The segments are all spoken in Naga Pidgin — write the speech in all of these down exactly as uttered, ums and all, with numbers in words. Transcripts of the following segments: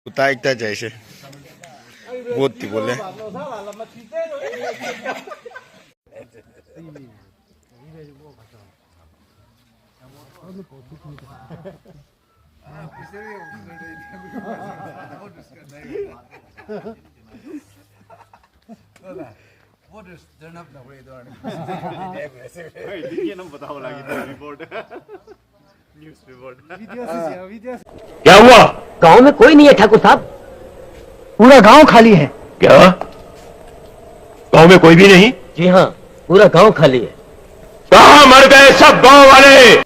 Kuta ekta jaise. Vote dibole. Hey, देखिए ना, बताओ लगी तो report। News report। क्या हुआ? गांव में कोई नहीं है ठाकुर साहब। पूरा गांव खाली है। क्या? गांव में कोई भी नहीं? जी हाँ, पूरा गांव खाली है। कहाँ मर गए सब गांव वाले?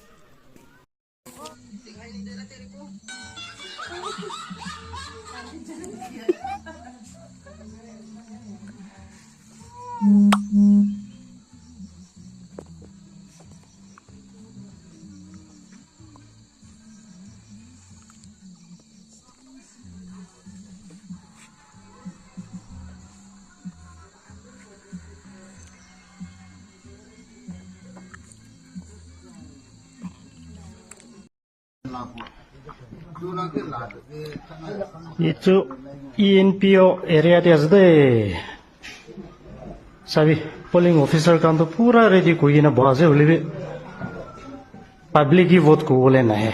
Etu E N P O area te ase de. Sabi, polling officer khan toh pura ready kuri kena boha ase, hoile bi public ke vote kuribole nahe.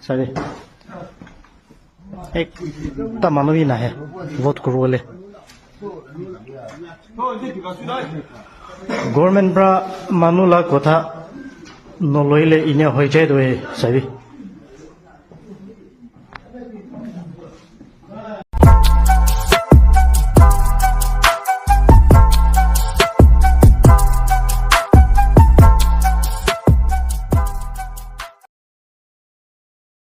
Sabi, ekta manu bi nahe vote kuribole. Government pra manu la kotha noloile enia hoi jai toh, sabi.